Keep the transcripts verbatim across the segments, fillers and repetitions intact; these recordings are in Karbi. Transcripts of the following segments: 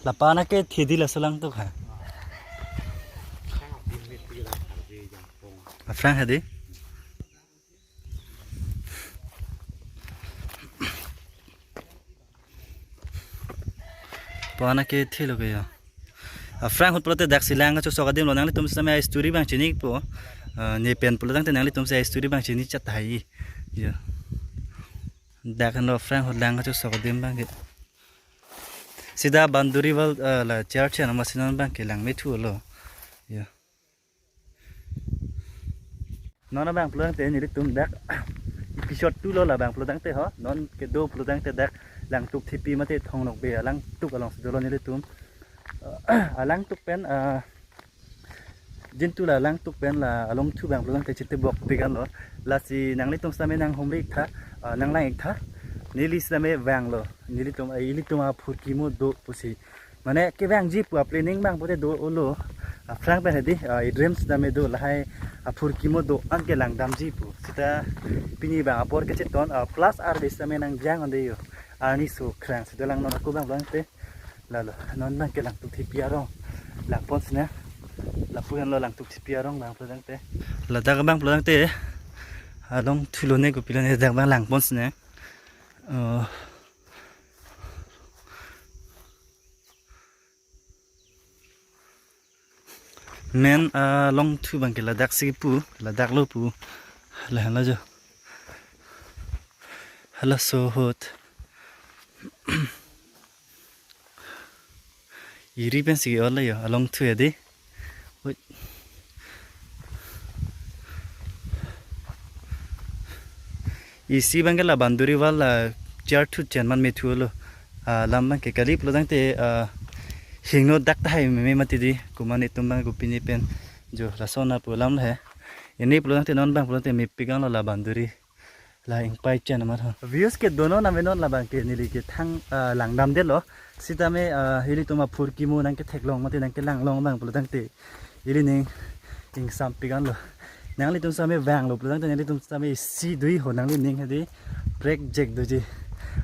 Lapu an ke thidi laso langtuk ha. Aphrang hedi. Lapu an ke thilo ke ya. Aphrang ahut pulote daksi lang kachosok adim lo, nanglitum sitame a-story abang chinipo. Ah, ne pen pulotangte nanglitum si a-story abang chini chat hai. Ya. Dak henlo aphrang ahut lang kachosok adim abang ke. Sida Banduri Wall, ah, la church anam asi non abang ke lang methu lo. Ya. Non abang pulotangte nelitum dak episode two lo labang pulotangte ho. Non kedo pulotangte dak langtuk thipi mate Thong Nokbe alangtuk alongsi dolo nelitum. Alangtuk pen, ah, jintu la langtuk pen la alongthu abang pulotangte chitebok pigan lo. Lasi nanglitum sitame nanghumri iktha, ah, nanglang iktha. Neli sitame vanglo. Nelitum, ah, ilitum aphurkimo do pusi. Mane kevangji pu a-planning abang pute do-olo. Aphrang pen hedi, ah, i-dream sitame do lahai aphurkimo do-an ke langdamji pu. Sita pini abang apor kechiton, ah, plus arve sitame nangjang un-e yo. Arni so krang sita lang non ako abang pulotangte. Lalo, non abang ke langtuk thipi arong. Langpon sine. Lapu henlo langtuk thipi arong abang pulotangte. Ladak abang pulotangte. Alongthu lone kopilo ne dak abang langpon sine. Oh. Men, ah, alongthu abang ke ladak si pu, ladak lo pu. Lahenlo jo. Halaso ahut. Iri pensi ke-ol lo yo, alongthu ya di. Wait. Isi abang ke la Banduri Wall la char thu chen man methu lo. Ah, lam abang ke kali pulotangte, ah, hingno dak tahai meme mati di, komat netum abang kopine pen jo lason apu alam he. Ili pulotangte non abang pulotangte mepik an lo la Banduri. La ingpai chen amat ho. Views ke dono name non labang ke neli ke thang, ah, langdamdetlo. Sitame, ah, ilitum aphurkimo nangketheklong mate nangkelanglong abang pulotangte ili ning ingsampik an lo. Nanglitum sitame vanglo pulotangte nanglitum sitame isi dui ho nanglining hedi prek jek doji.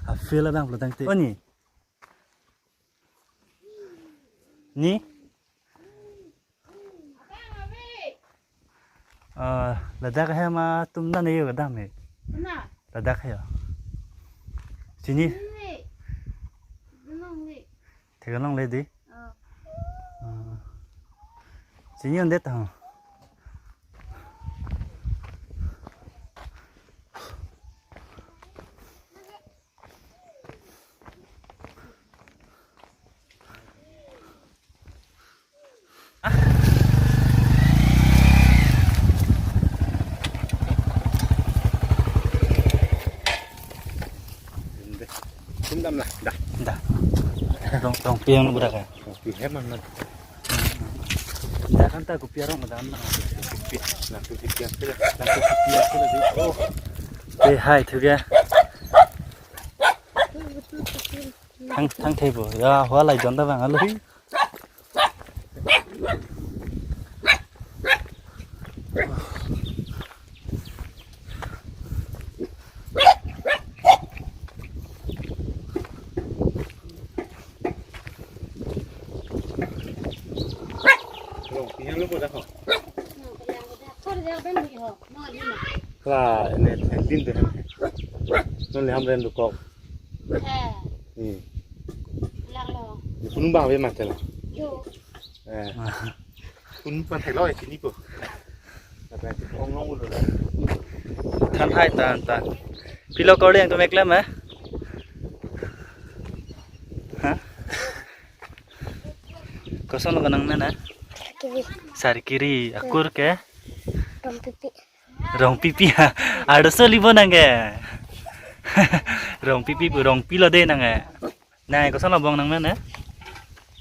A-feel abang pulotangte. Oni. Ni? Ah, ladak hem atum na neyo kadam he. Na? Ladak he yo. Chini? Ni. Theklongle. Theklongle di? Oh. Ah. Chini un-edet ho. Tum dam lah, dah. Dah. Rong, rong piang budak ya. Rong piang mana? Dah kan tak kopi arong dah mana? Kopi, nah kopi piang sila, nah kopi piang sila di. Oh. Eh, hai, thu kya? Thang, thang thebo. Ya, hua lai jon ta bang alo. Rong piang lo ko dah ho. Kla, ne, ne, din de. Non le ham ren du kok. Eh. Hmm. Lang lo. Ni punung bang be mate lo. Jo. Eh. Pun pan thek lo, eh, chini po. Apa itu ong long ulo. Than hai tan tan. Pilo kor yang tu meklem, eh? Ha? Koson lo kanang men, eh? Kiri. Sarikiri, akur ke? Rongpipi. Rongpipi ha. Arloso libo nang ke. Rongpipi pu, Rongpi lo de nang ke. Nang koson lo bong nang men, eh?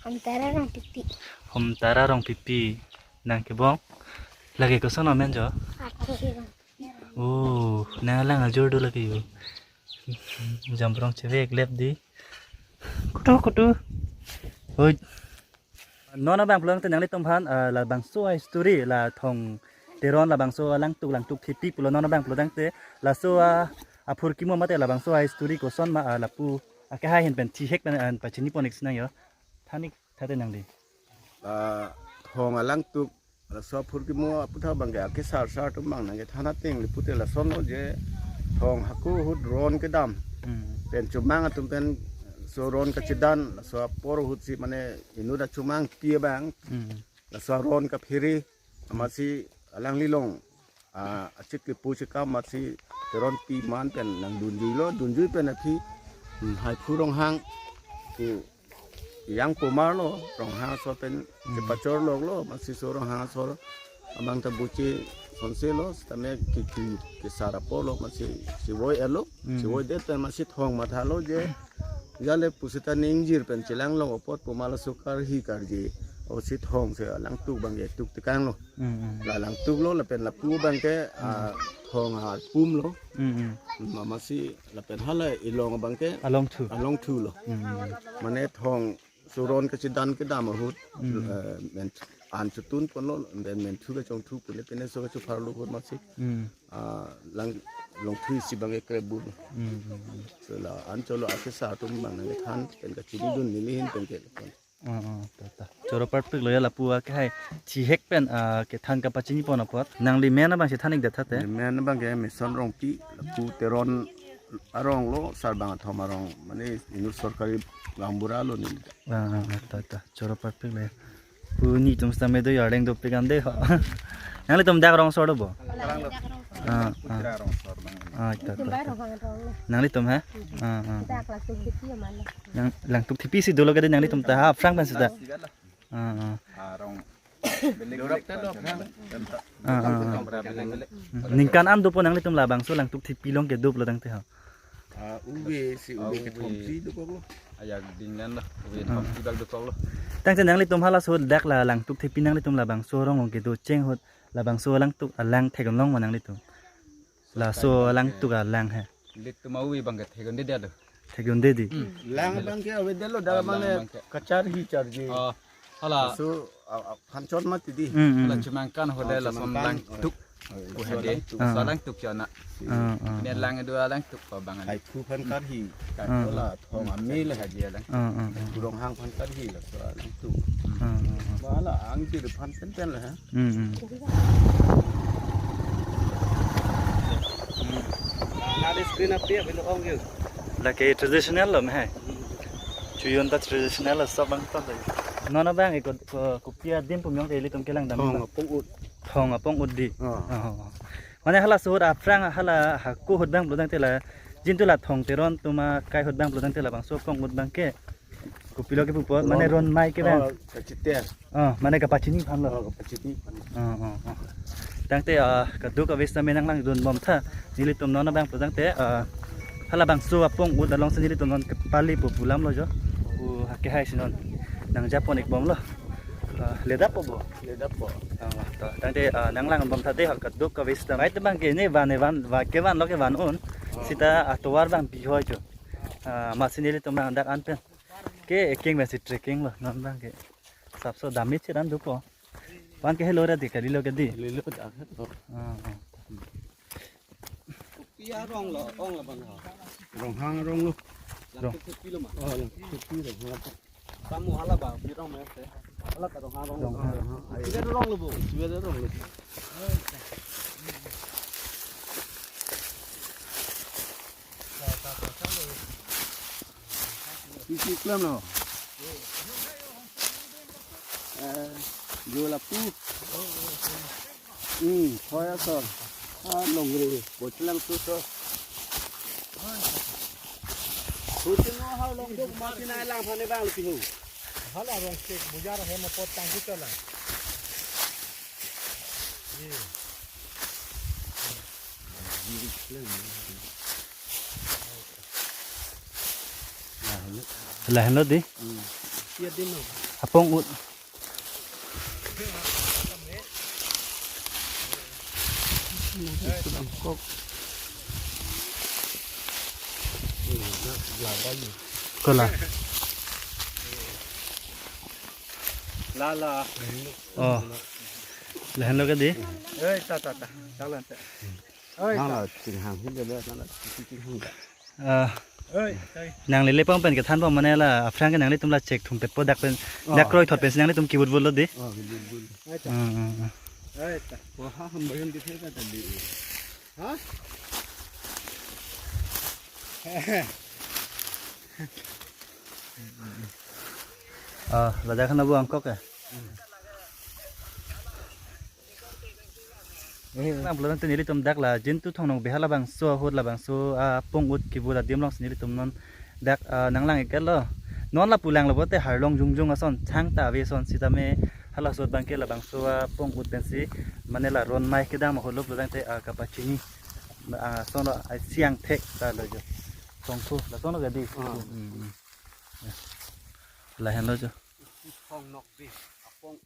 Homtara Rongpipi. Homtara Rongpipi. Nang ke bong. Lake koson lo men jo? Ake. Oh, nang lang ajor do lake yo. Jamrong chevek lep di. Kutu, kutu. Oi. Non abang pulotangte nanglitum aphan, ah, labangso a-story la Thong Teron labangso langtuk langtuk thipi pulo non abang pulotangte laso a, aphurkimo mate labangso a-story koson ma, ah, lapu akehai ahin pen thihek pen, ah, pachini pon-ik sinang yo. Thanik thate nangli. Ah, thong alangtuk, laso aphurkimo aputhak abangke akesar sar atum abang nangkethan ateng le pute lasonlo je thong hako ahut ron kedam. Hmm. Pen chomang atum pen so ron kachedan, laso apor ahutsi mane inut achomang pi abang. Hmm. Laso ron kaphere, amatsi alangli along, ah, achikli pu chikam amatsi teronpi man pen nangdunjuilo, dunjui pen aphi, hmm, Haiphu Ronghang, ku yang pumar lo, Ronghang aso pen, hmm, chepachor lok lo, amatsi so Ronghang aso abang ta buche sonselo, sitame kiki kesar apor lo, amatsi chevoi elo, hmm, chevoi det pen amatsi thong mathalo je, jale pusita ningjir pen chelang long apot puma laso karhi karje, o si thong si alangtuk abangke tuk tekang lo. Hmm, hmm. La langtuk lo, lapen lapu abangke, ah, thong apum lo. Hmm, hmm. Amatsi lapen hala ilong abangke alongthu. Alongthu lo. Hmm, hmm. Mane thong so ron kachedan kedam ahut, hmm, eh, men an chotun ponlo, pen menthu kachongthu pune pine so kachophar lo ahut amatsi. Hmm. Ah, lang longthu isi abangke krebul. Hmm, hmm, hmm. So la anchot lo akesar atum abang nangkethan pen kachinidun neli ahin pen ke. Oh, oh, ta, ta. Choro parpik lo ya lapu akehai chihek pen, ah, kethan kapachini pon apot. Nangli men abang si than-ik det thate. Neli men abangke Mison Rongpi, lapu Teron arong lo, sarbang athom arong, mane inut sorkari gaonbura lo neli. Ah, ah, ah, ta, ta. Choro parpik lo ya. Pu netum sitame do arleng dopik an de ho. Nanglitum dak rong asor do bo? Ah, ah. Ah, ta, ta, ta. Nanglitum ha? Ah, ah. Nang langtuk thepi si dolo kade nanglitum ta ha, aphrang pen sita. Ah, ah. Ah, ah, ah. Ningkan an dopo nanglitum labangso langtuk thepi along kedo pulo tangte ha? Ah, uve si uve kethom si dokoklo. Ajak dinglan lo, uve, ah, kethom si bak dokoklo. Tangte nanglitum halaso dak la langtuk thepi nanglitum labangso arong along kedo cheng ahut labangso langtuk alang thek-un long ma nanglitum? Laso langtuk alang he. Ilitum a-uve abangke thek-un-e detlo. Thek-un-e di. Hmm. Lang abangke avedetlo, dak, ah, lang mane abangke kacharhi charji. Oh, hala. So, a, a, phanchot mati di. Hmm, hmm. Hala chemangkan hole, oh, lason chemangkan. Langtuk. Oh, pu laso hede. Langtuk. Ah. Laso langtuk chana. Ah, ah, ah. Ne lang do langtuk pa abang. Haiphu aphan karhi. Kan, ah, hala. Thong amel haji alang. Ah, ah, ah. Ronghang aphan karhi laso langtuk. Ah, ah, ah. Ba la angjir aphan pen pen la ha. Hmm, hmm. Nari screen api api lo ong yun. Lake traditional lo me hai. Chuyon ta traditional lo sob bang ton. Non abang ikut ko, kopi adim pu meyong te ilitum kelang dam. Thong apong ut. Thong apong ut di. Oh. Oh, oh. Mane halaso ahut aphrang hala hako ahut abang pulo tangte la. Jintu la thong teron atum akai ahut abang pulo tangte labangso apong ut abangke kopilo kepu apot, mane ron, ron mai ke abang. Oh, kachite. Oh, mane kapachini aphan lo. Oh, kapachini aphan. Oh, oh, oh. Tangte, ah, kadokave sitame nanglangdun bom tha. Nelitum non abang pulo tangte, ah, halabangso apong ut alongsi nelitum non kepali pu pu alam lo jo. Pu akehai si non nangjapon-ik bom lo. Ah, ledap po bo? Ledap po. Ah, to. Tangte, ah, nanglang bom tha de ha kadokave sitame. Bai te abangke ne van ne van, va kevan lo kevan un. Oh. Sita atovar abang bihoi jo. Ah, amatsi nelitum abang dak an pen. Ke ekeng pensi trekking lo, non abangke. Sapso damage dan dopo. Abangke helo ra di, kalilo ke di. Lilo dak. Oh, oh. Kopi arong lo, ong lo bang ha. Ronghang arong lo. Langtuk thepi lo ma. Oh, langtuk thepi Ronghang. Kamu hala ba, pi rong mese. Hala ta Ronghang arong lo. Ronghang arong. Siwe arong lo bo, siwe arong lo. Isi klam lo. Eh, yo lapu. Hmm, thoi asor. Ah, longri, bochelang suso. Hotel no hau long dok ma pinai lang phane bang lepi hu. Hala rong sek bujar hem apot tang kita lang. Ye. Lahenlo di. Apong ut. Kola. La la. Oh. Lahenlo ke di. Eh, ta ta ta. Jalan ta. Oi, nang ta. La chinghang hin de, nang la chinghang. Ah, Oi, tai. Nangli le pang pen kethan pang mane la aphrang ke nanglitum la chek thum petpo dak pen, oh, dak kroi thot pensi nanglitum kibut bul lo di. Oh, kibut bul. Ai ta. Hmm, hmm, hmm. Ai ta. Wah, ha, ham bayan di thek ta di. Ha? Ah, ladak khan abo angkok ya. Nang pulo nang te nelitum dak la Jintu Thongnokbe halabangso ahut labangso apong ut kibut adim alongsi nelitum non dak, ah, nanglang iklo. Non lapu langlo pote harlong jongjong ason chang ta ave ason sitame halaso ahut abangke labangso apong ut pensi mane la ron mai kedam ahut lo pulo tangte, ah, kapachini. Ah, ason lo, ah, siang thek ta lo jo. Songkhu, lason lo gadi. Ah. Hmm, hmm. Lahenlo jo. Thongnokbe apong